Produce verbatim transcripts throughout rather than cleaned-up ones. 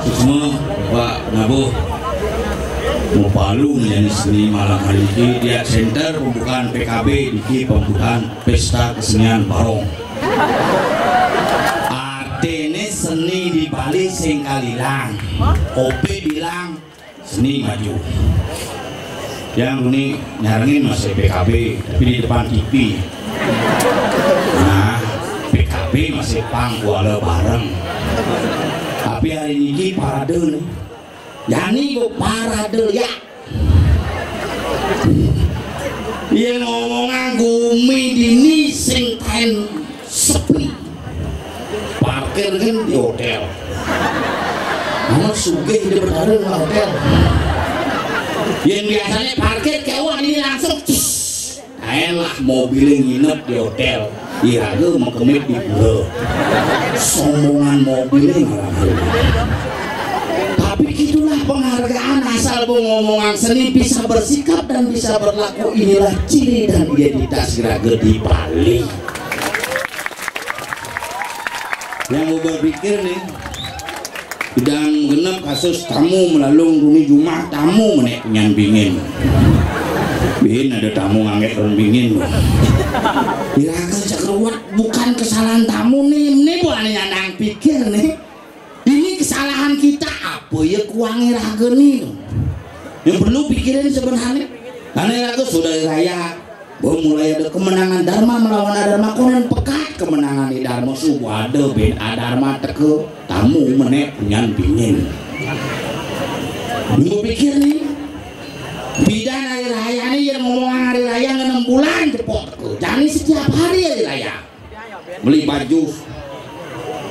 Suksma, Pak Nabuh, mapalu menjadi seni malam hari ini di center pembukaan P K B, di pembukaan Pesta Kesenian Barong. Artinya seni di Bali sing kalilang. Kopi bilang seni maju. Yang ini nyarengin masih P K B, tapi di depan T V. Nah, P K B masih pang kuala bareng. Tapi hari ini parade nih. Yani gua parade ya. Yang ngomongan gumi dini sing taen sepi. Parkir kan di hotel. Mana sugih di Betara nggak hotel. Yang biasanya parkir kewah ini langsung cus. Ayolah mobilnya nginep di hotel. Iraga mekemit di pura. Sombongan mobilnya malah. Tapi gitulah penghargaan asal bu ngomongan seni bisa bersikap dan bisa berlaku, inilah ciri dan identitas raga di Bali. Yang mau berpikir nih, bidang genep kasus tamu melalung duni jumah tamu menek punyan bingin. Bin ada tamu ngangget daun bingin. Iraga cak ruwet, bukan kesalahan tamu nih, ini bukan nyandang pikir nih. Ini kesalahan kita, apa ya kuangi raga nih? Yang perlu pikirin sebenarnya. Karena raga sudah raya, bahwa mulai ada kemenangan Dharma melawan Adharma, konon pekat kemenangan di Dharma, subuh ada bin Adharma teka, tamu menek punyan bingin. Minggu pikir nih, bidan hari raya nih yang ngomong hari raya ngenem bulan cepok teka. Jadi setiap hari hari raya. Beli baju.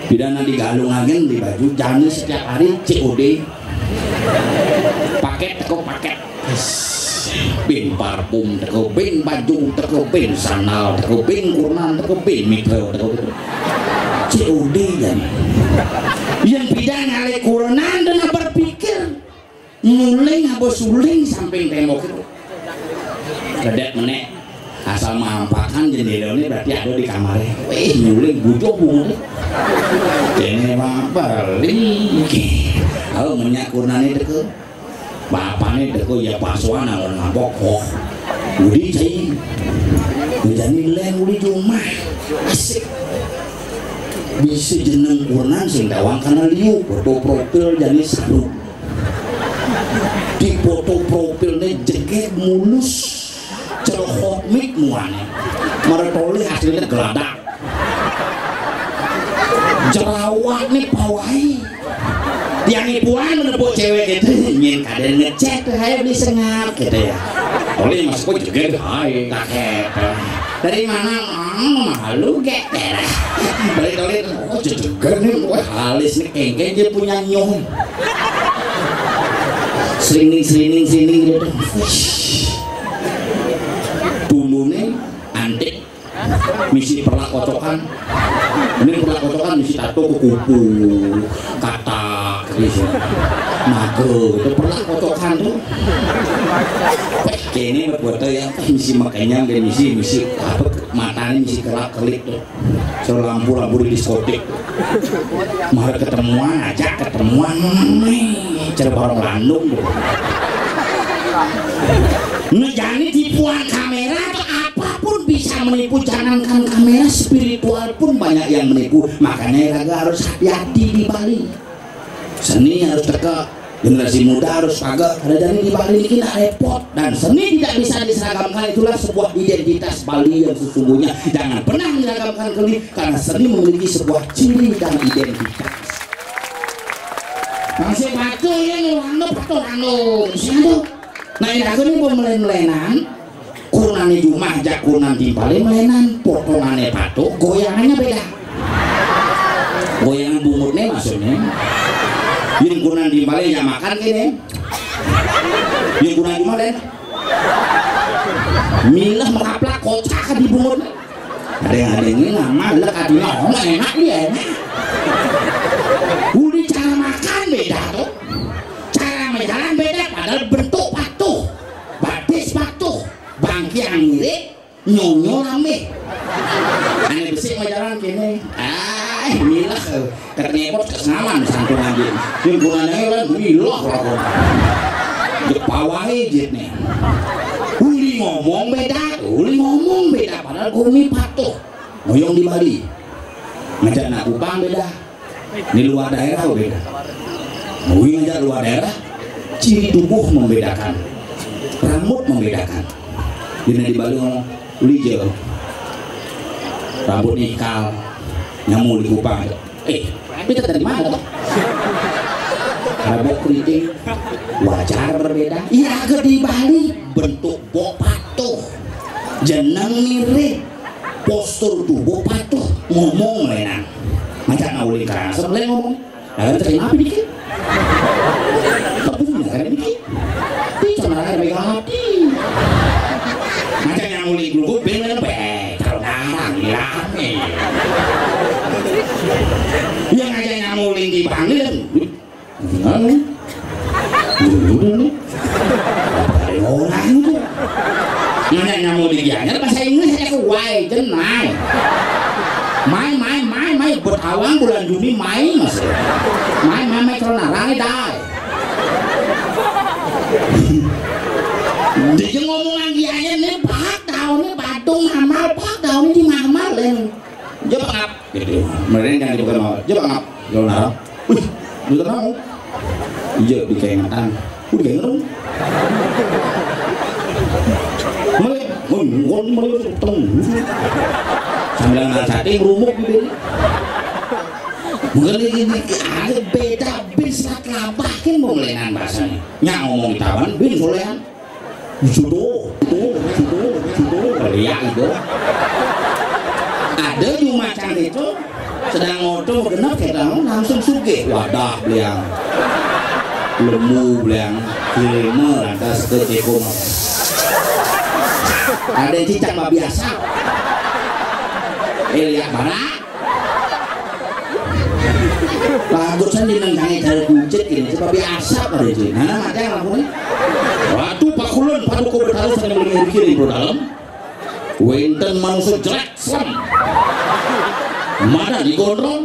Pidana di Galungan beli baju, jani setiap hari C O D. Paket teko paket. Bin parfum teko, bin baju teko, bin sandal teko, bin kurnan teko, bin mitra teko. C O D jani. Yén pidan ngalih kurenan dina berpikir. Nyuling apa suling samping témbok itu. Gedek menék. Asal mampakan jendélané berarti ada di kamaré. Wéh, nyuling butuh bungut. Kéné mah balik. Ayo menyak kurenané teka. Bapané teka ya pasuan awon ngabok. Oh. Uli cai. Jani lén uli di rumah. Asik. Bisa jeneng kurenan sing tawang kana liu, foto profil jani saru. Di foto profilné jegég mulus, celehot mik muané. Mara tolih asliné geladak. Jerawatné pawai. Tiang ipuan menepuk cewek itu, nyén kadén ngechat tuh, "Hai, beli sengap," gitu ya. Tolih masuk pun juga, "Hai, kakek." Dari mana? Oh, malu gé. Balik-balik, oh, jejeger nih, wah, alis nih, kéngkén dia punya nyong. Selining, selining, selining gitu. Dulu nih, antik, misi perlak kocokan. Ini perlak kocokan, misi tato ke kupu, katak, gitu. Naga, gitu, perlak kocokan tuh. Kéné buat ya, misi makanya, misi, misi, apa, matanya misi kelak-kelip tuh. So lampu-lampu di diskotik. Mari ketemuan aja, ketemuan nih. Cara bareng landung tuh. Nah, jani tipuan kamera atau apapun bisa menipu, jangankan kamera, spiritual pun banyak yang menipu. Makanya raga harus hati-hati di Bali. Seni harus teka, generasi muda harus paga. Ada jani di Bali ini nak repot, dan seni tidak bisa diseragamkan, itulah sebuah identitas Bali yang sesungguhnya. Jangan pernah menyeragamkan seni, karena seni memiliki sebuah ciri dan identitas. Masih patuh ya nih, anu patuh anu, siapa? Nah, ini aku nih mau melen-melenan. Kurenané jumah jak kurenan timpalé melénan, potongané patuh, goyangannya beda. Goyangan bungutné maksudnya. Yén kurenan timpalé ya makan kéné. Yén kurenan jumah lain. Milah mekaplak kocak di bungut. Ada yang ada ini nama lek adina ngomong enak dia enak. Uli cara makan beda tuh. Cara menjalan beda padahal bentuk patuh. Batis patuh. Bangkiang mirip, nyonyo rame. Ané besik mah jalan kéné. Ah, milah. Ketengepot kesengawan santung aja. Lingkungannya kan milah rokok. Jepawai jit nih. Uli ngomong beda, uli ngomong beda. Padahal gumi patuh. Ngoyong di Bali. Ngajak anak Kupang beda. Di luar daerah beda. Mungkin aja luar daerah, ciri tubuh membedakan, rambut membedakan. Dina di Bali ngomong, "Uli jel, rambut ikal, nyamu di Kupang." Eh, kita dari mana tuh? Rambut keriting, wajar berbeda. Iya, ke di Bali bentuk bok patuh, jeneng mirip, postur tubuh patuh, ngomong lain. Macam nak uli kerasa lain ngomong. Lalu terima apa dikit? Tapi punya kan dikit. Tapi cuma ada baik hati. Macam yang uli dulu ben lain baik. Kalau ngarang rame. Yang aja yang uli dipanggil. Nah, udah nih. Ada orang itu. Nanya nyamu di Gianyar bahasa Inggris aja ke why, jen mai. Mai, mai, mai, mai, buat awang bulan Juni mai masih. Mai, mai, mai, kalau narang nih, dai. Dia ngomong lagi aja nih, pak daun nih, badung amal, pak daun nih di mamal, leng. Jawab ngap. Gitu. Mending jangan dibuka mau. Jawab ngap. Kalau narang. Wih, lu tenang. Iya, dikengatan. Udah ngerung. Mulai, ngomong, mulai ketemu. Sambil nang sate ngerumuk gitu. Mungkin ini ada beda bin serat labah kan mau ngelenan bahasanya. Nyak ngomong di taban, bin solehan. Sudo, sudo, sudo, sudo, meriah itu. Ada jumatan itu sedang ngoto genep kita langsung sugih. Wadah beliang, lemu beliang, lima lantas ke ceko. Ada yang cicak mah biasa. Eh, lihat mana? Nang jange jare kucit kene, sebab asap ada cuy. Nah, nah, macam apa nih? Ratu Pakulun, Paduka Betara sane mriki ring jero dalem. Wenten manusa jelek, slem. Madan digondrong.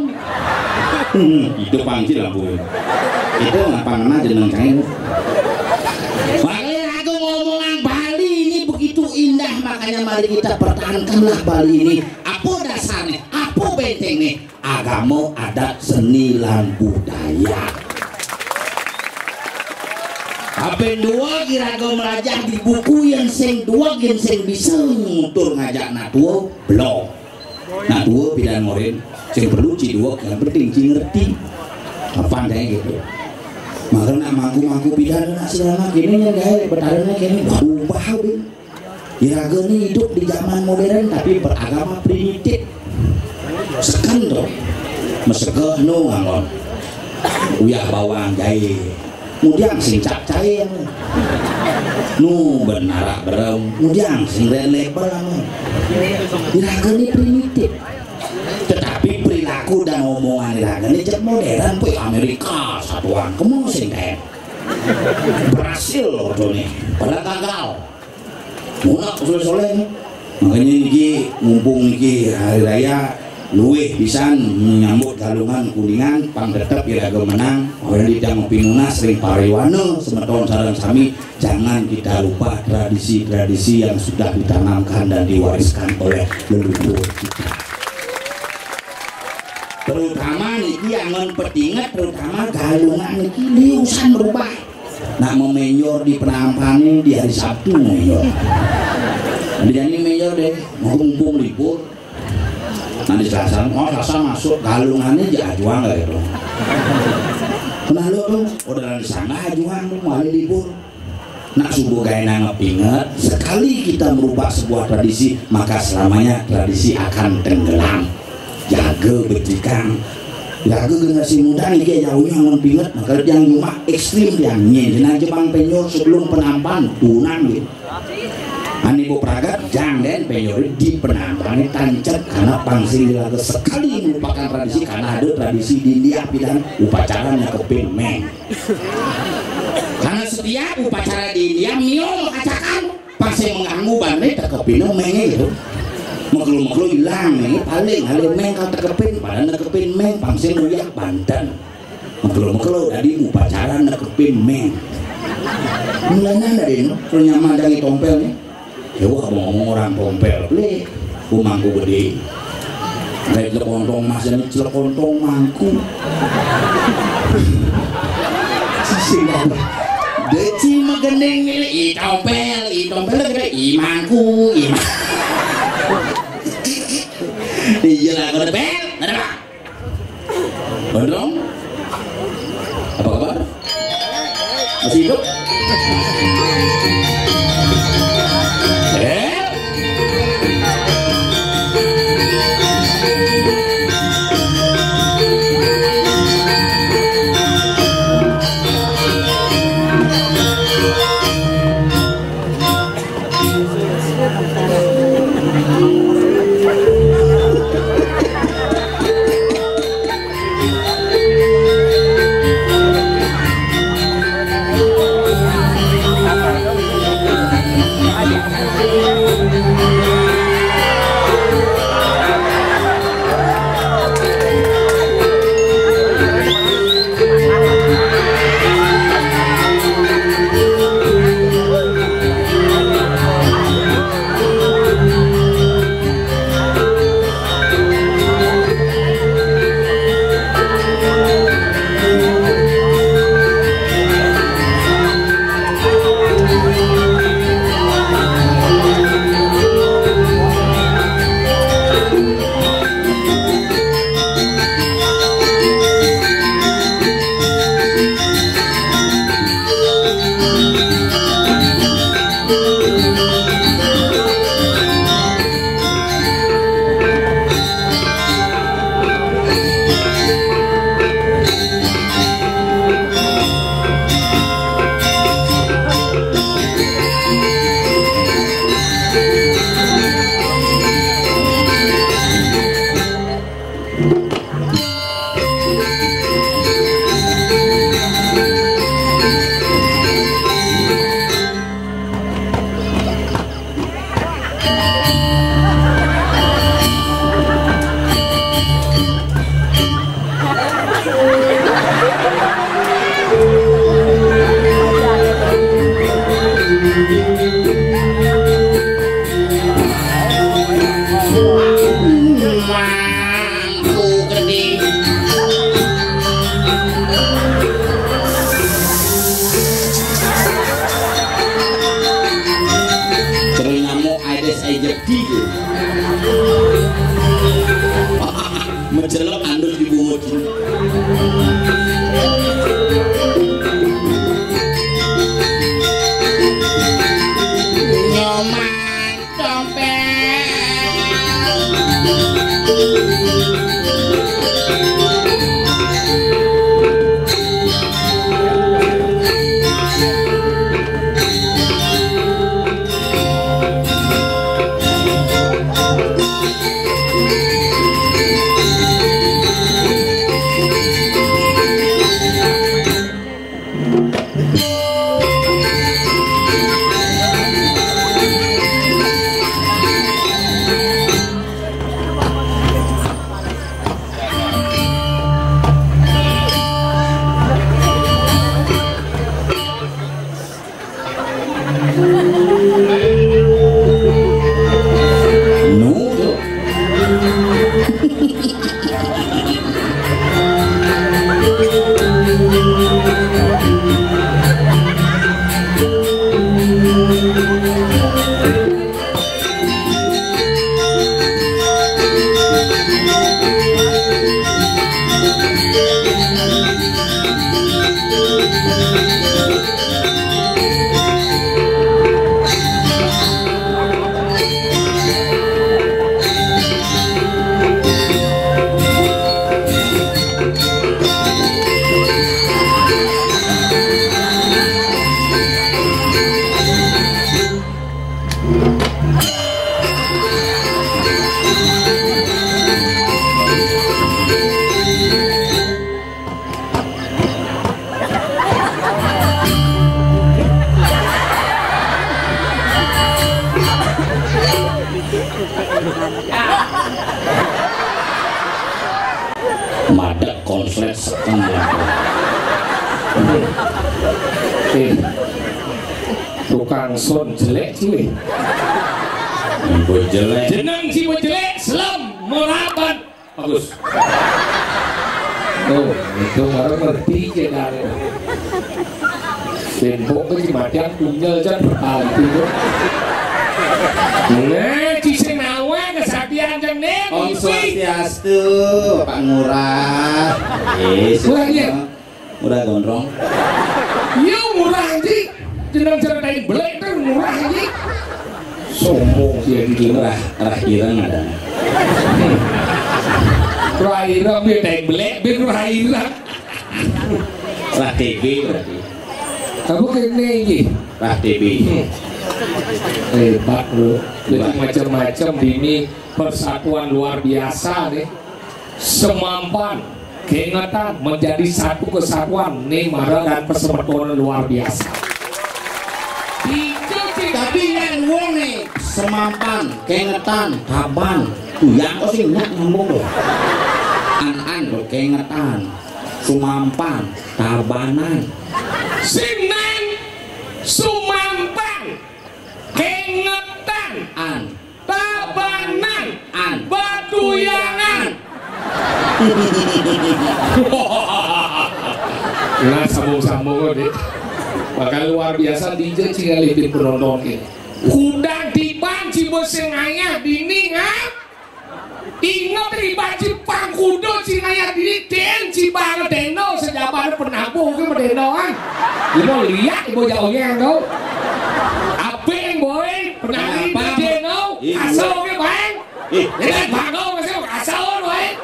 Hmm, itu pangcil lampu. Itu ngapa ngena jeneng jange. Makanya aku ngomongan Bali ini begitu indah, makanya mari kita pertahankanlah Bali ini. Apa dasarnya? Apa bentengnya? Agama, adat, seni, lan budaya. Kaping dua, iraga mlajah di buku, yen sing dueg, yen sing bisa nutur ngajak anak tua, belum. Anak tua pidan ngorin, sing perlu ci dueg, yang penting ci ngerti. Kapan kayak gitu. Maka nak mangku-mangku pidan nak sederhana kene nya gawe, betarane kene, wah, ubah, Bing. Iraga ni hidup di zaman modern tapi beragama primitif. Seken to. Mesegeh no angon. Uyah bawang jahe. Mudiang sing capcay angon. Nu ben arak berem. Mudiang sing Red Label angon. Iraga ni primitif. Tetapi perilaku dan omongan iraga ni jek modern, pih Amerika satuan kemu sing kayak Brasil loh tuh nih. Padahal gagal. Mula soleh-soleh. Makanya niki mumpung niki hari raya luwih pisan menyambut Galungan Kuningan, pang tetep iraga menang. Orang di tiang pinunas ring pariwana semeton sareng sami, jangan kita lupa tradisi-tradisi yang sudah ditanamkan dan diwariskan oleh leluhur kita. Terutama niki angon petinget, terutama Galungan niki liusan berubah. Nak memenjor di penampané di hari Sabtu menjor. Jadi menjor deh, mau mumpung libur. Nanti Selasa, oh Selasa masuk Galungané aja ajuang kali itu. Kenal lo tuh, udah di sana ajuang tuh, mau hari libur. Nak subuh gaena ngepinget, sekali kita merubah sebuah tradisi, maka selamanya tradisi akan tenggelam. Jaga becikang. Jaga generasi muda nih kayak jauhnya ngon pinget, maka yang rumah ekstrim yang nyen. Jenang Jepang penyor sebelum penampan, tunang gitu. Ani bu pragat, jang den penyor di penampan tancep karena pang sing dilaga sekali merupakan tradisi, karena ada tradisi di India pidan upacara nyakepin meng. Karena setiap upacara di India, mio kacakan, pasti mengganggu bane tekepin meng itu. Mekelo-mekelo hilang nih, paling ada meng kau tekepin, pada nekepin meng, pasti nguyak banten. Mekelo-mekelo tadi upacara nekepin meng. Mulanya dari no, ternyata dari tompel nih. Ya wah, ngomong orang tompel, leh, ku mangku gede. Kayak celek kontong mas, ini celek kontong mangku. Sisi apa? Deci megendeng milih i tompel, i tompel gede, i mangku, i mangku. Iya lah, gede bel, ada apa? Gondrong? Apa kabar? Masih hidup? Eh? Andus di bungut. Nyoman dompet. Nurut. Madeg konslet seken. Eh, tukang son jelek sih. Gue jelek. Jeneng si jelek, selem, muraban. Bagus. Tuh, itu baru ngerti kita. Tembok ke Cimadang punya aja bertali itu. Nah, ci sing nawa kesatian jeng nih, Om mimpi. Swastiastu, Pak Ngurah. Eh, Ngurah, iya. Ngurah Gondrong. Iya, Ngurah, Ji. Jeneng ceritain belek kan Ngurah, Ji. Sombong dia di Ngurah. Rah, rah ireng ada. Rah ireng, dia teng belek, ben rah ireng. Rah T B berarti. Kamu kene, Ji. Rah T B. Hmm. Hebat, bro. Jadi wah. Macam-macam di ini persatuan luar biasa, nih. Semampan, kengetan, menjadi satu kesatuan, nih, mara dan persemetonan luar biasa. Itu sih. Tapi ngan wong nih, semampan, kengetan, taban, tuyang kok sing nyak nyambung loh. An-an loh, kengetan, sumampan, tabanan. Sing nang sumampan, kengetan. An. Tabanan. An. Batuyangan. Nah, sambung-sambung kok, Dik. Makanya luar biasa D J sing ngalipin penonton ini. Kudang tiban cibo sing ayah dini ngap. Inget riba cipang kudo sing ayah dini den cibang deno sejaban penabuh ke medeno kan. Ibu lihat ibu jauhnya yang tahu. Apa yang boy penari apa? Deno. Iya. Asal ke bang. Ih. Ini bangau masih asal wae.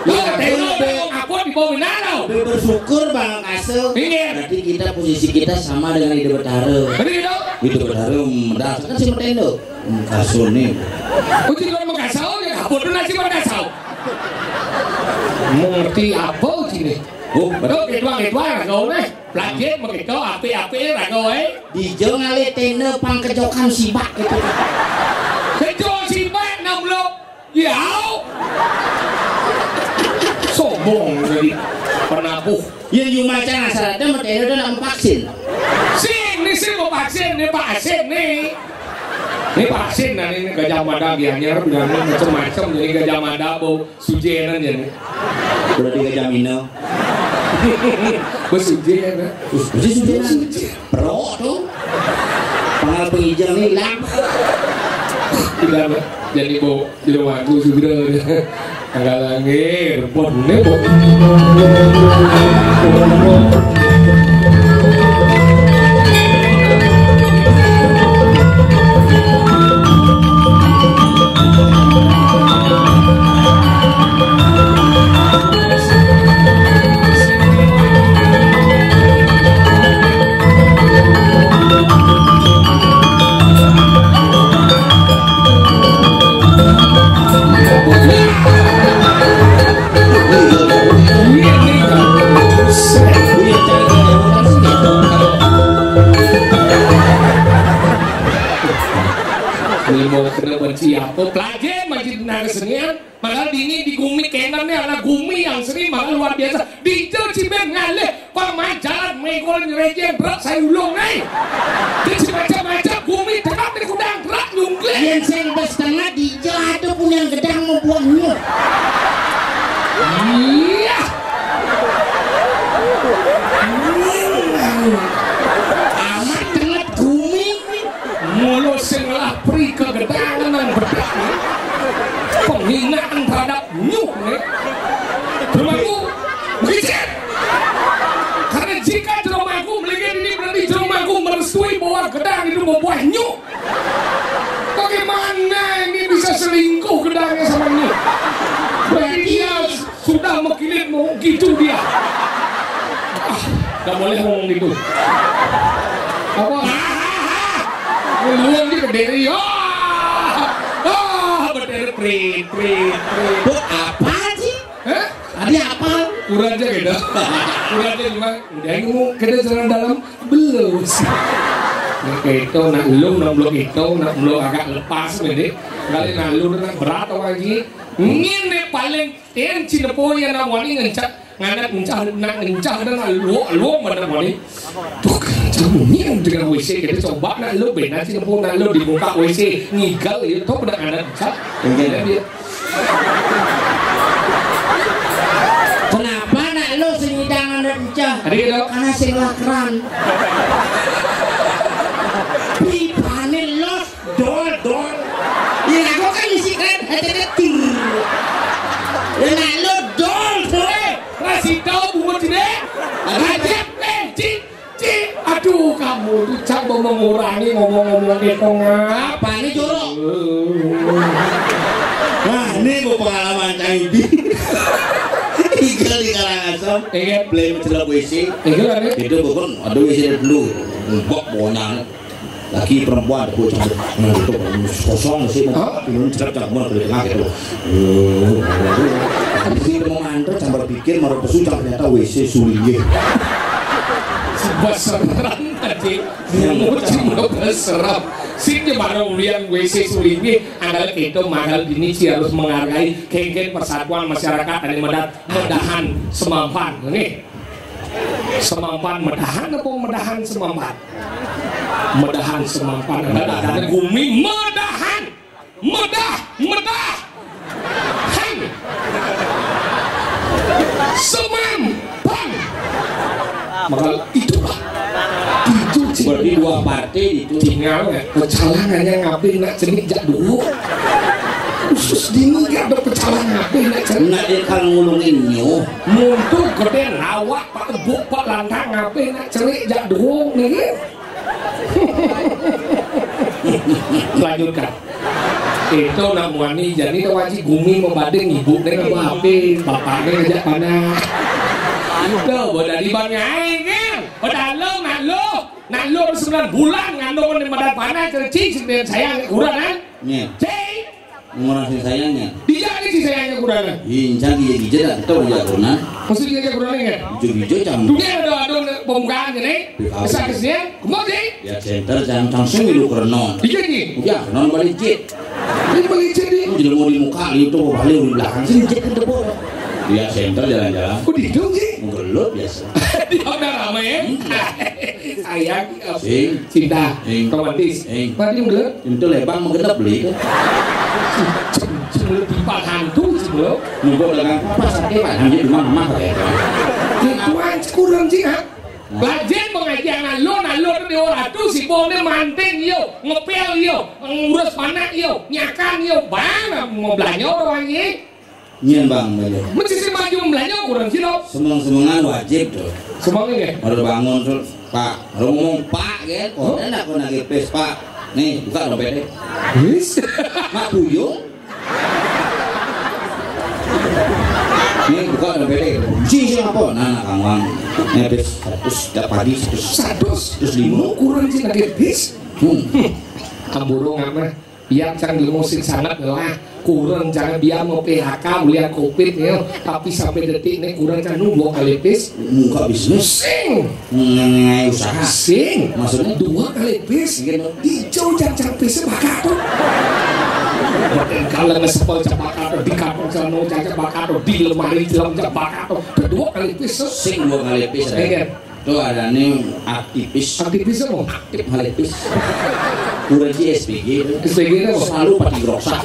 Lo iya, katanya lo betul. Apa di bawah benar lo? Lebih bersyukur Bang Kaso. Iya. Berarti kita posisi kita sama dengan Ida Betara. Betul gitu? Ida Betara, hmm, dasar kan si Metendo. Hmm, Kaso nih. Uji kalau mau Kaso, ya apa tuh nasi mau Kaso? Mau ngerti apa sih nih? Oh, betul. Itu, itu, itu, kau nih. Plajet begitu, api-api, raga wae. Dijo ngalih tenda pangkejokan sibak gitu. Kejo sibak, enam puluh. Ya. Sombong jadi penabuh. Ya, cuma cara syaratnya sama tenda udah nak vaksin. Sing, ini sih mau vaksin, ini vaksin nih. Ini vaksin, dan ini Gajah Mada, biarnya, biarnya macam-macam, jadi Gajah Mada, bau. Sujenan ya nih. Udah tiga jam ini. Bos suje ya, Bang. Us-, bos suje. Bos suje. Perok tuh. Pangal pengijang nih hilang. Tidak, Bang. Jadi bau, jadi wagu juga. Kalangir, pun ne, pun. Limo kena benci apa? Pelajar majid nang kesenian. Malah dini di gumi kena ni, ala gumi yang seni, malah luar biasa. Dija ciben ngalih pamajalan megol nyerejeng berat saya ulung ni. Dia macam-macam gumi tegap di kudang berat nyungklik. Yang sing bes tengah dija ada pun yang gedang membuang nyuh. Iya. Amat tengah gumi. Mula sing ngelah pri kegedangan nang bedak ni. Penghinaan terhadap nyuh ni. Rumahku mengicit. Karena jika rumahku melihat ini berarti rumahku merestui bahwa gedang itu membuah nyuh. Bagaimana ini bisa selingkuh gedangnya sama nyuh? Berarti dia sudah mengkilit mau gitu dia. Ah, nggak boleh ngomong gitu. Apa? Ah, ah, ah. Ngomong gitu berdiri. Ah, ah, berdiri prit, prit, prit. Buat apa sih? Hah? Tadi apa? Kurang aja gitu. Kurang aja cuma udah ini mau kita jalan dalam belum sih. Nah, itu nak lu, nak belum itu, nak belum agak lepas, bede. Kali nak lu nak berat apa lagi? Ngene paling ten cinepo ya nak wani ngencak, nganak ngencak, nak ngencak dan nak luak, luak mana wani. Tuh, kamu ni dengan W C kita coba nak lu benar cinepo nak lu dibuka W C ngigal ya, tuh pada nganak ngencak. Ngigal dia. Kenapa nak lu sing ngidang anak encah? Tadi gitu. Karena sing lakran. Pipane los, dol, dol. Ya aku kan isi kan hati tur. Ya nak lu dol, dol. Kasih tahu bungut sini. Aduh. Ajak, eh, cik. Cik, aduh, kamu tuh, Cak, mau mengurangi ngomong-ngomong itu ngapa? Ini jorok. Nah, ini mau pengalaman Cang Ibi. Igal di Karangasem. Iya. Beli mencelok W C. Iya, kan, ya? Itu bukan, ada W C dulu. Mbok, pokoknya. Lagi perempuan, aku campur. Nah, itu kosong sih, mau. Hah? Minum cerap, campur ke tengah gitu. Habis itu mau nganter, campur pikir, mau pesu, campur ternyata W C sulinge. Sebeseran tadi. Nyamuk cuma berserap. Sing gimana ulian W C sulinge, adalah kita magal dini ci harus menghargai kengken persatuan masyarakat ane medat, medahan semampan. Nih. Semampan medahan apa medahan semampan? Medahan semampan. Ada, ada gumi medahan. Medah, medah. Han. Semam. Pan. Maka itulah. Itu berarti dua partai itu. Tinggal ya, pecalang aja ngapain nak cenik jak dulu. Khusus dini gak ada pecalang ngapain nak cenik. Nak dia kalau ngulungin nyo. Muntu gede lawak pak tebuk pak lantang ngapain nak cenik jak dulu nih. Lanjutkan. Itu nak muani, jadi tu wajib gumi membanding ibu dengan apa api, bapak dengan ajak panah. Tu, boleh dari bang nyai kan? Padahal nak lu, nak lu sembilan bulan ngandung ni madan panah, cerci, sembilan sayang, kurang kan? Iya. Cik. Ngurang sing sayangnya. Dia ni sing sayangnya kurang kan? Iya, incan dia gija dah, kita punya kurang. Maksud dia kurang kan? Gija-gija campur. Dunia ada, ada pembukaan ni. Besar kesini, kemudian. Ya, center, jangan langsung hidup kerenon. Iya ni. Ya, non balik cik. Ini balik cik ni. Kamu jadi mau di muka, itu balik di belakang sini, cek ke depan. Ya, center jalan-jalan. Kok di hidung sih? Menggelut biasa. Di mana ramai ya? Sayang, sing. Cinta, sing. Romantis. Sing. Berarti menggelut. Itu lebang menggenep beli itu. Sebelum timpal hantu sebelum. Nunggu dengan apa sakit pak, nanti cuma mama pakai itu. Tuan kurang sih, ha? Belajar mengaji anak lo, nak lo tu dewa ratu, si bong dia manting yo, ngepel yo, ngurus panak yo, nyakan yo, bang mau belanja orang ni. Nyén, Bang, balik. Mesti sing maju belanja kurang sih, loh. Semeng-semengan wajib tuh. Semeng ini. Baru bangun tuh, Pak. Baru ngomong, "Pak," kan? Oh, enak kok nagih pis, Pak. Nih, buka dompetnya. Wis. Mak buyung. Nih, buka dompetnya. Sing, sing apa? Nah, nah, Kang Wang. Nih, pis seratus, tiap pagi seratus. Seratus? Terus lima. Kurang sih nagih pis. Hmm. Amburu ngapa? Yang cang di musik sangat lah. Kurang cang dia mau P H K melihat covid ya. Tapi sampai detik ini kurang cang nu dua kali pis. Muka bisnis. Sing. Ngai usaha. Sing. Maksudnya? Dua kali pis. Gitu. Dijauh jang-jang pis bakal tuh. Badan kalau ngesepel jang bakal tuh, di kantong celana jang bakal tuh, di lemari jelam jang bakal tuh. Kedua kali pis. Sing dua kali pis. Iya. Tuh ada nih aktivis. Aktivis apa? Aktif halipis. Kurang si S P G itu. S P G itu apa? Selalu pati geroksak.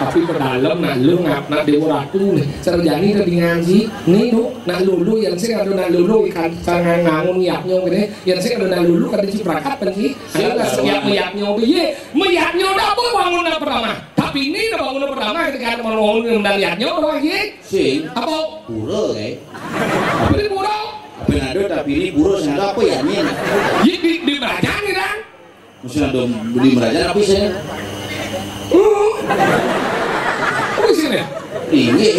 Tapi pedalem nak lu ngap nak dewa ratu nih. Sarjani tadi ngaji. Nih lu nak lulu yang sing ada nak lulu ikan cangang ngangun yapnya gini. Yang sing ada nak lulu kada ciprakat penci. Ada nak siap meyapnya. Iya, meyapnya udah apa bangun nak pertama. Tapi ini udah bangun nak pertama ketika ada mau bangun yang melihatnya apa lagi? Sing. Apa? Pura, eh. Apa di pura? Apa yang ada tapi ini pura sing ada apa ya, Nyin? Iya, di, di Merajani, kan? Mesti ada di Merajani apa sih? Hmm. Apa sih nih? Iya.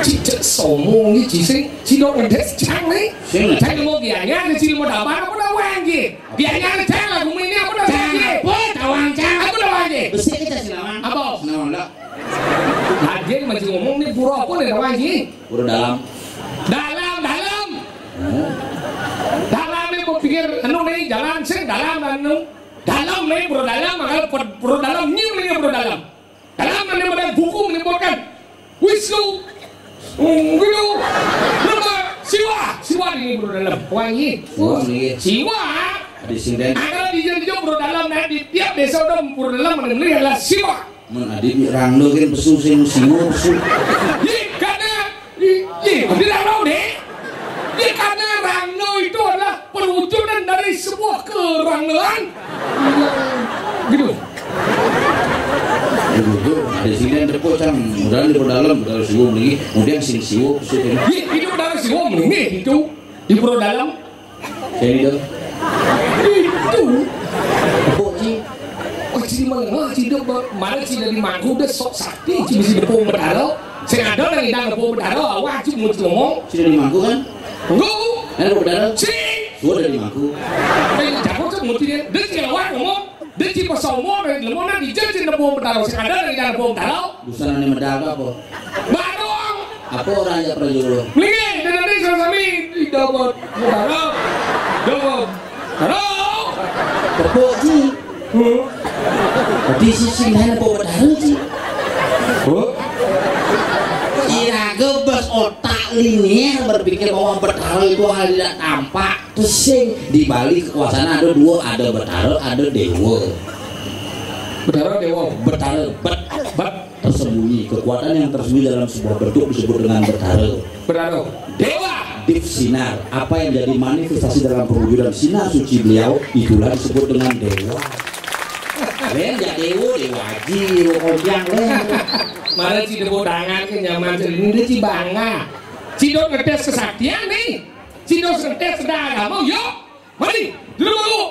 Cicak somo ini cising, cidok ngedes cang nih. Sing. Cang mau gianya ada cili mau dapat apa dah wanggi? Gianya ada cang lah bumi ini apa dah wanggi? Apa tawang cang? Apa dah wanggi? Besi kita sih lawan. Apa? Nah, enggak. Lagi masih ngomong nih pura apa nih dah wanggi? Pura dalam. Dalam, dalam. Dalam ni berpikir anu ni jalan sing dalam anu. Dalam ni pura dalam, kalau pura dalam ni ni pura dalam. Dalam ni pada buku menyebutkan Wisnu, Guru, Brahma, Siwa. Siwa ni pura dalam. Wangi. Siwa ni. Siwa. Ada sinden. Ada di jauh pura dalam, nah, di tiap desa ada pura dalam, ada ni adalah Siwa. Mun adi di Rangda kan pesu sing siwa pesu. Ye, karena ye, ye, di Rangda ni. Ye, karena Rangda itu adalah perwujudan dari sebuah kerangdan. Gitu. Gitu. Ada sini yang tepuk cang, udah di dalam, udah siwa mendingi, kemudian sing siwa pesu. Ye, itu udah siwa mendingi itu. Di pura dalam. Jadi tu. Itu. Tepuk ci. Oh, ci mana? Ci dah ba-, mana ci dari mangku dah sok sakti ci bisi tepuk Betara. Sing ada nang idang tepuk Betara, awak ci mau ci ngomong. Ci dari mangku kan? Mangku. Kan tepuk Betara? Ci. Gua dari mangku. Eh, jago ci mau ci dia. Dia ci awak ngomong. Dia ci pas ngomong dari lemona di jalan ci tepuk Betara. Sing ada nang idang tepuk Betara. Busana ni medal apa? Barong. Apa orang ya perlu? Mendingan, dan nanti sama kami di dapat. Barong. Dapat. Barong. Tepuk ci. Hmm. Tapi sisi mana apa Betara ci? Huh? Iraga bas otak linier berpikir bahwa Betara itu hal tidak tampak. Terus sing di balik kekuasaan ada dua, ada Betara, ada Dewa. Betara, Dewa. Betara, bet, bet. Tersembunyi. Kekuatan yang tersembunyi dalam sebuah bentuk disebut dengan Betara. Betara. Dewa. Dev Sinar. Apa yang jadi manifestasi dalam perwujudan sinar suci beliau, itulah disebut dengan Dewa. Lain ya Dewa, Dewa Aji, Dewa Konjang, lain. Mara ci tepuk tangan ke nyaman sendiri, ci bangga. Ci dok ngetes kesaktian ni. Ci dok ngetes sedang agama, yuk. Mari, dulu dulu.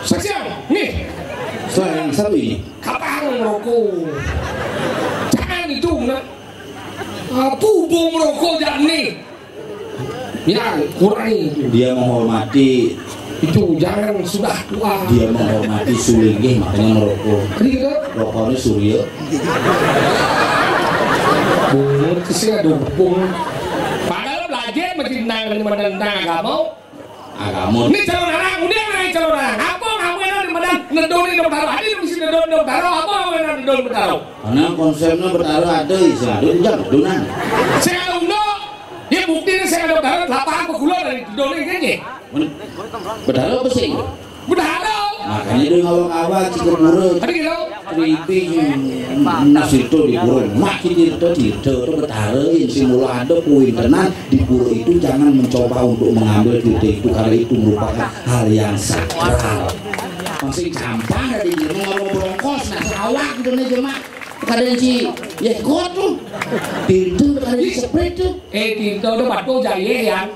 Saksian, nih. Sayang satu ini. Kapan ngerokok? Jangan itu, nak. Ah, pupung merokok jangan nih. Ya, kurangi. Dia menghormati. Itu jangan sudah tua. Dia menghormati sulinggih, makanya merokok. Tadi kita? Rokoknya surya. Bungut sih ada hubung. Padahal belajar masih tentang, tentang agama. Agama. Ini calon anak, udah naik calon anak. Apa kamu yang di mana? Nedoni dong taruh. Adi mesti nedoni dong taruh. Apa kamu yang nedoni dong taruh? Karena konsepnya bertaruh ada, isi ada, udah, udah. Saya undang. Ya bukti ini saya ada bertaruh. Lapangan apa gula dari Nedoni kayaknya? Bertaruh apa sih? Bertaruh. Makanya dia ngawang-ngawang, cukup murah. Tadi gitu. Kripi, nasi itu di pura. Mak kita itu, itu, itu bertaruh, yang si mula ada, kuintenan, di pura itu jangan mencoba untuk mengambil tirta itu karena itu merupakan hal yang sakral. Masih gampang dari dia mau ngomong brongkos, nah, sawah gitu nih, Mak. Kadén ci, yéh kot to. Tirta kadén ci, seprit to. Eh, tirta to patuh jani, Yan.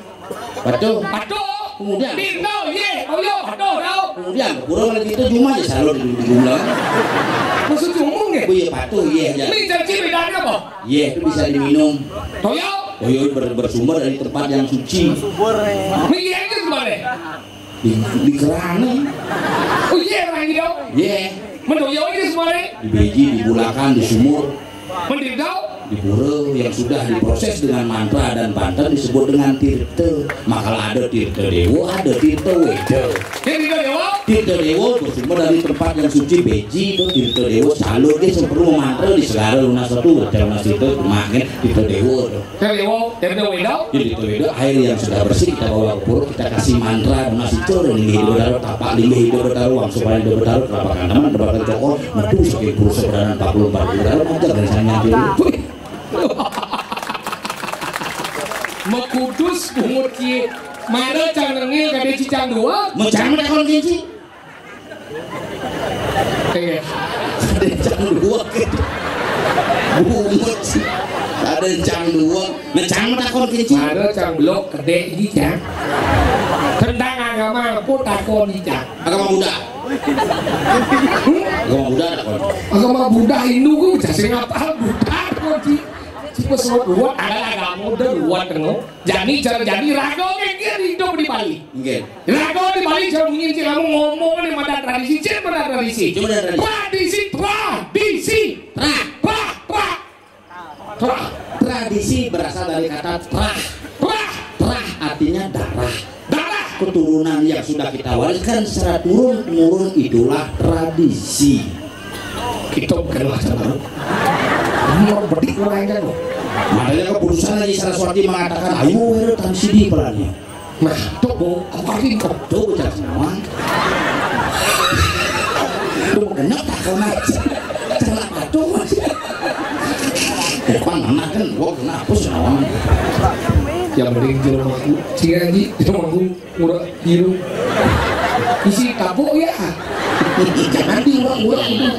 Patuh. Patuh. Kemudian? Tirta, yéh, toya, patuh, tau. Kemudian, kurang lagi to jumah ja selalu di, di jumlah. Maksud ngomong ya? Oh iya, patuh, yéh, ya. Ini janji bedanya apa? Yéh, itu bisa diminum. Toya? Toya ber-, bersumber dari tempat yang suci. Ini yéh itu sebenarnya. Di, di kerana. Oh, yéh, orang gitu. Yéh. Mendoyo ini semuanya. Di beji, di bulakan, di sumur. Mendidau. Di pura yang sudah diproses dengan mantra dan banten disebut dengan tirta. Makalah ada tirta dewa, ada tirta weda. Jadi tirta dewa? Tirta dewa bersumber dari tempat yang suci, beji to, tirta dewa salur ke sempurna mantra di segara lunas satu, lunas itu, makin tirta dewa to. Tirta dewa, tirta weda. Jadi tirta weda, air yang sudah bersih kita bawa ke pura, kita kasih mantra, lunas itu, dan linggih Ida Betara, tapak linggih Ida Betara, wangsupaning Ida Betara, telapak tangan, telapak tangan cokor, metu saking pura seberangan empat puluh empat ribu dalam aja dari sana nanti. Makudus bungut ki. Mara cang nengil kadén ci cang duweg. Mecang takon kinci. Eh. Kadén cang duweg. Bungut ci. Kadén cang duweg. Mecang takon kinci. Mara cang belog kedék ci cang. Tentang agama apa takon ci cang? Agama Buddha. Agama Buddha ada kon. Agama Buddha Hindu ku jasa ngapal Buddha kon ci. Ci pesuat luwat ada agama Buddha luwat tengok. Jani cara jani raga nggih idup di Bali. Nggih. Raga di Bali cara mungkin ci kamu ngomong ni madan tradisi, ci madan tradisi. Cuma ada tradisi. Tradisi, tradisi. Trah. Trah, trah. Trah. Tradisi berasal dari kata trah. Trah. Trah artinya darah. Darah. Keturunan yang sudah kita wariskan secara turun temurun itulah tradisi. Kita bukan macam baru. Mau bedik orang aja loh. Makanya keputusan lagi Saraswati mengatakan, "Ayo, wéra tan sidi pelannya." Nah, tuh, Bu, apa sih kok tuh, ucap Senawang? Tuh, genep takon aja. Celak patuh aja. Bukan anak kan, gua kenapa Senawang? Yang penting jelemaku, sini aja, jelemaku, murah, biru. Isi kapuk ya. Jangan di uang-uang itu.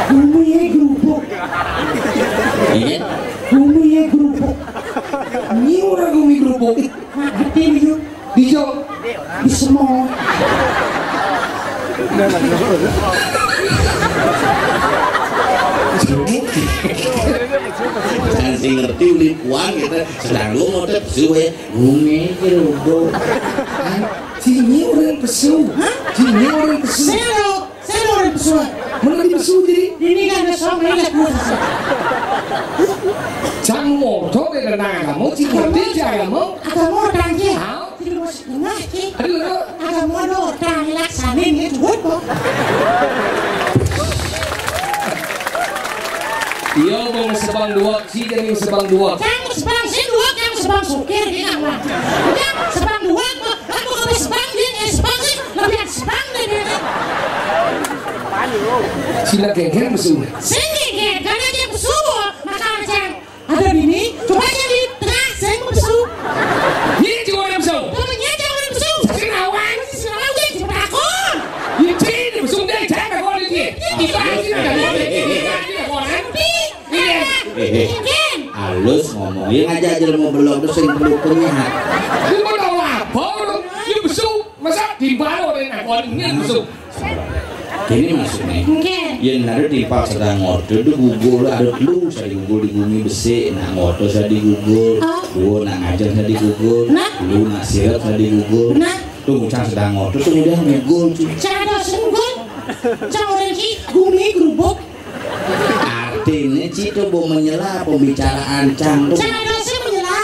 Bumi ya gerubuk. Iya. Bumi ya gerubuk. Ini orang bumi gerubuk. Nah, hati itu. Dijo. Di semua. Jangan sing ngerti ulih puan kita sedang lu ngotot suwe. Bumi gerubuk. Sini orang pesu. Hah? Sini orang pesu. Sero. Saya mau orang pesuan. Mana di pesu jadi? Ini kan ada sama ini aku. Cang moto ke kena agama, cing ngerti cang agama. Agama orang ki. Hah? Jadi mau setengah ki. Aduh, aduh. Agama orang laksanin ya cukup kok. Iya, mau sebang dua, si jadi sebang dua. Cang sebang si dua, cang sebang sukir, dia nggak mau. Cang sebang dua, kok. Aku kalau sebang dia, eh, sebang sih, lebih sebang deh dia. Sila geger besu. Sing geger, karena dia besu, makanya cang. Ada bini, coba aja di tengah, saya mau besu. Ini juga orang besu. Temennya aja orang besu. Sing lawan. Sing lawan, dia cepat takut. Ini besu deh, jangan takut dia. Kita aja nggak ada. Tapi, iya. Eh, eh. Mungkin. Halus ngomong, ya ngajak aja mau belok terus yang perlu penyihat. Lu mau tahu apa? Lu besu, masa timbal orang nak orang ini besu. Kene maksudnya, nggih, yen ada timpal sedang ngotot, itu gugul, ada telu sadi gugul di bumi besik, nak ngotot sadi gugul, ah, dua nak ngajeng sadi gugul, nah, telu nak sirep sadi gugul. Nah. Tuh, cang sedang ngotot, tuh udah gugul, tuh. Cara sungguh, cara ki gumi gerubuk. Artinya, Ci, tuh, bu menyela pembicaraan cang, tuh. Cara dosa menyela.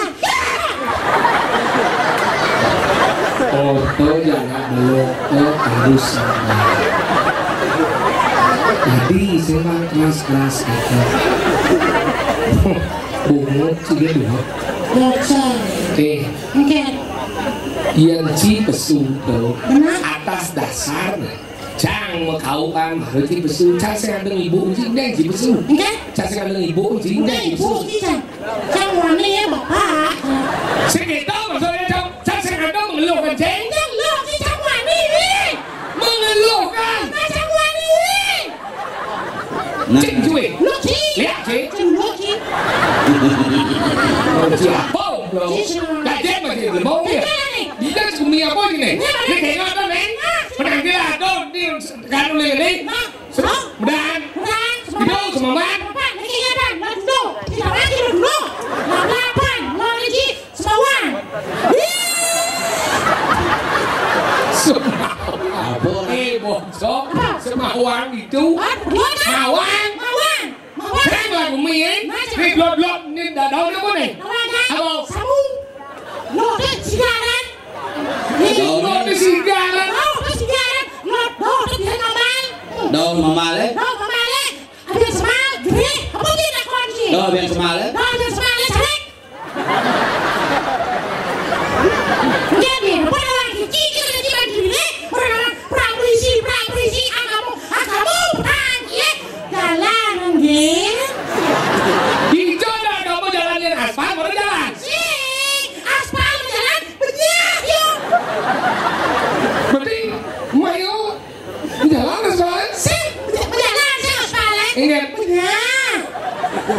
Orto jangan melok, eh, harus sabar. Tadi saya mah keras-keras kata. Bungut sih dia dua. Bocor. Eh. Oke. Yen Ci pesu to. Benar. Atas dasar cang makaukan mara Ci pesu. Cang sing ngandeng ibu Ci, ndang Ci pesu. Oke. Cang sing ngandeng ibu Ci, ndang Ci pesu. Ibu Ci, cang. Cang wani ya, Bapak. Sing kéto maksudnya, cang, cang sing ngandeng mengeluhkan, cang. Ndang, lo, Ci, cang wani, wi. Mengeluhkan. Nah, cang wani, wi. Siapa? Gajah masih belum ya? Dia cumi apa ini? Ini kayak apa nih? Penangkil atau ini kan ini? Mudahan. Mudahan. Itu semangat. Apa? Ini kayak apa? Dulu. Kita lagi dulu. Lapan. Lagi. Semawang. Semawang. Apa? Eh, bongso. Apa? Semawang itu. Apa? Mawang. Mawang. Mawang. Saya nggak bumi, eh. Macam. Ini blot-blot, ini nggak tahu apa nih. Tahu nggak? Apa? Sabu. Lo, eh, sigaran. Ini. Lo, ini sigaran. Lo, ini sigaran. Lo, lo, ini sigaran. Daun mamal, eh. Daun mamal, eh. Ada semal, gede. Apa dia nak kau ni? Daun yang semal, eh. Daun yang semal, eh. Cari. Nggih, nggih. Pada orang kecil, kita lagi bagi diri. Pada orang perang polisi, perang polisi, agama, agama, perang, ya. Jalan, nggih. Hijau dah kamu jalan yang aspal, baru jalan. Sih, aspal jalan, benyah, yuk. Berarti, mayo, jalan aspal. Sih, benyah, benyah, sih, aspal, eh. Ingat. Benyah.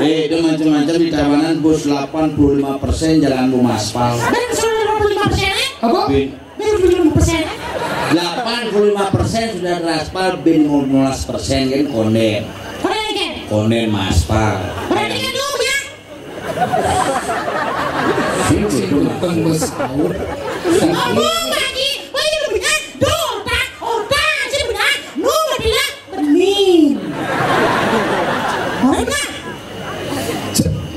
Eh, itu macam-macam di Tabanan, bos delapan puluh lima persen jalan bom aspal. Dan sembilan puluh lima persen, eh? Apa? Bin. Bin delapan puluh lima persen, eh? Delapan puluh lima persen sudah teraspal, bin lima belas persen kan konden. Konden, kan? Konden maspal. Berarti kan dulu ya? Sing itu. Ngomong lagi, wah, itu benar. Dotak, otak, sih benar. Nu bilang bening. Mana?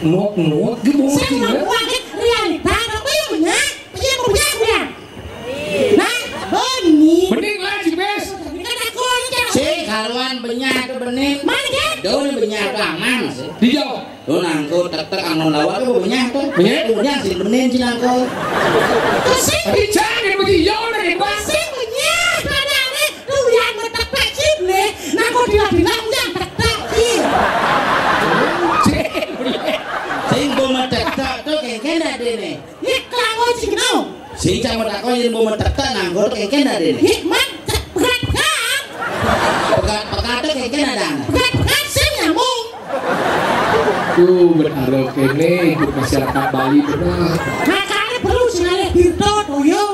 Nuak-nuak gitu. Saya nuak-nuak, realita, apa yang benar? Iya, mau punya aku ya? Nah, bening. Bening lah, si Bes. Ini kan aku aja. Si karuan benyah ke bening. Mana dia? Dulu benyah ke aman, sih. Dijawab. Tuh nangko tek-tek angon lawa ke benyah tuh. Benyah? Benyah si bening si nangko. Terus sih? Tapi jangan begitu, ya udah, ya, Bas. Sih benyah, mana nih? Tuh yang metek-tek sih, Ble. Nangko dila-dila, yang tek-tek sih. Sing bom tek-tek tuh kayak kena deh nih. Iki kanggo sing kena. Sing cang takon yen mau metek-tek nanggur kengken ade. Hikmat pegat-pegat. Pegat-pegat kengken ada. Pegat-pegat sing nyambung. Tuh, berharap kene ikut masyarakat Bali benar. Makanya perlu sing alih Tirta, Toyo.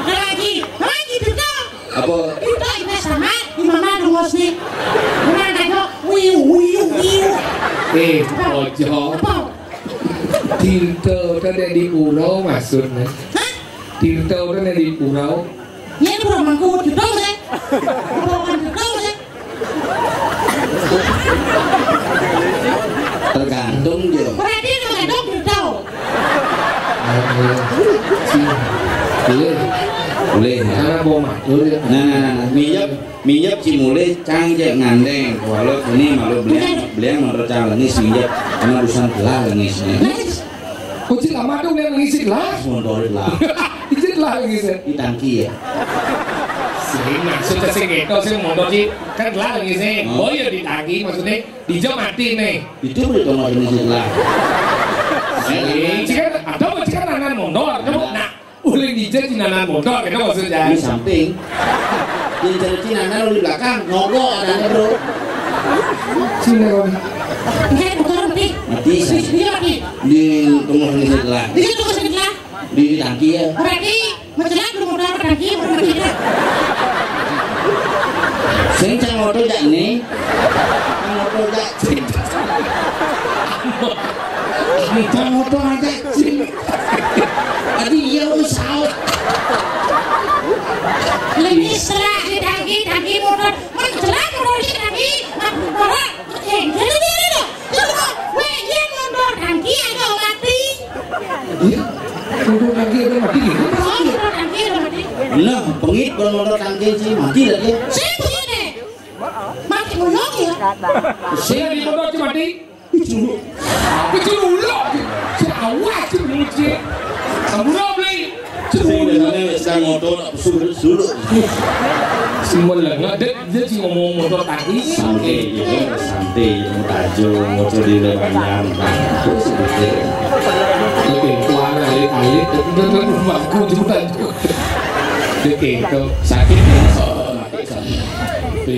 Ada lagi. Lagi Tirta. Apa? Tirta ini sama, di mama dongos nih. Benar kan, Dok? Wiu, wiu, wiu. Eh, apa? Ojo. Apa? Tirta udah ada di pulau maksudnya. Hah? Tirta udah ada di pulau. Ya, ini pulau Mangku, Tirta, ya. Pulau Mangku, Tirta, ya. Tergantung dia. Berarti tergantung Tirta. Boleh. Boleh. Karena mau matur ya. Nah, nah, nah, nah. Minjam. Minjep ci mulih cang cek ngandeng. Walau kini malu beliang, beliang menurut cang lengis minjep. Karena urusan gelah lengis nih. Kucing lama tuh yang lengis gelah. Montor gelah. Ijit lah lengis ya. Di tangki ya. Sing maksud sing itu sing montor sih kan gelah lengis nih. Oh ya di tangki maksudnya dijam mati nih. Itu boleh dong lengis gelah. Sing kan ada masih kan anak montor. Nah, Uling dijak cinanan modal, gitu maksudnya. Di samping. Yang jadi cinanan di belakang, nogo adanya, bro. Cina kau. Ini bukan mati. Mati, sih. Dia mati. Di tengah ini setelah. Di situ setelah. Di tangki ya. Berarti mencelat belum modal tangki, belum mati. Sing cang moto jak nih. Cang moto jak. Cang moto aja. Adi iya wis saut. Lebih setelah ditagi, tagi motor, mencelat motor ditagi, motor, eh, jadi dia itu, coba, weh, iya motor tangki ada mati. Iya, motor tangki ada mati gitu. Oh, motor tangki ada mati. Nah, pengit kalau motor tangki sih mati lagi. Saya punya deh. Mati ngoyong ya. Saya di motor cuma mati. Piculuk. Piculuk. Jawa piculuk. Sambura beli. Sing biasanya wis kan motor tak pesu dulu. Semua lah ngadek dia sih ngomong motor tadi. Santai gitu, santai gitu, tajo motor di lebaran. Oke, kuara alit-alit, tapi dia kan rumahku cuma tajo. Oke, itu sakit ya. Oke.